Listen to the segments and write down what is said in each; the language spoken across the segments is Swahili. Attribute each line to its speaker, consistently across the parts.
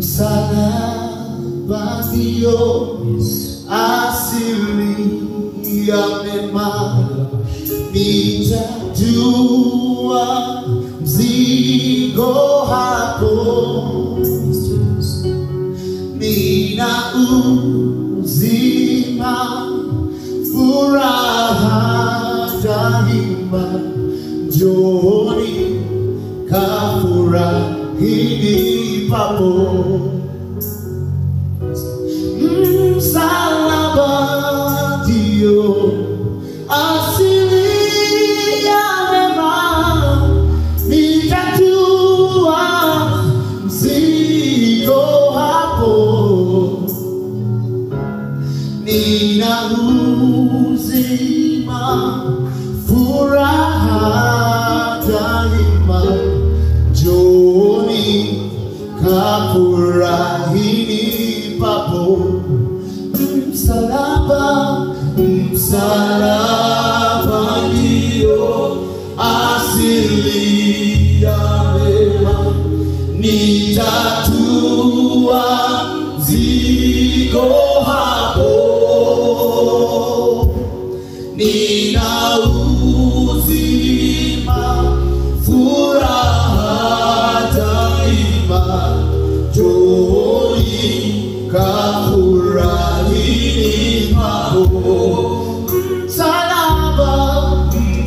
Speaker 1: Msalaba ndio asili ya mema, nitajua mzigo hapo. Nina uzima, furaha daima, njooni kafurahini papo. Msalaba ndio asili ya mema, nitajua mzigo hapo. Nina uzima, furaha daima, njooni kafurahini papo. Msalaba, msalaba ndio asili ya mema, nitatua mzigo hapo. Nina uzima, furaha daima, njooni kafurahini papo. Msalaba,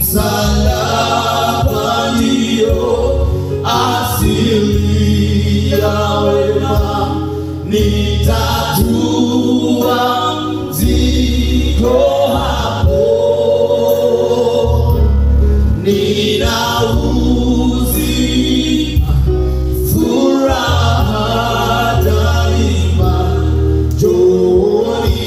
Speaker 1: msalaba ndio asili ya wema, nitatua mzigo hapo. Nina uzima, furaha daima, njooni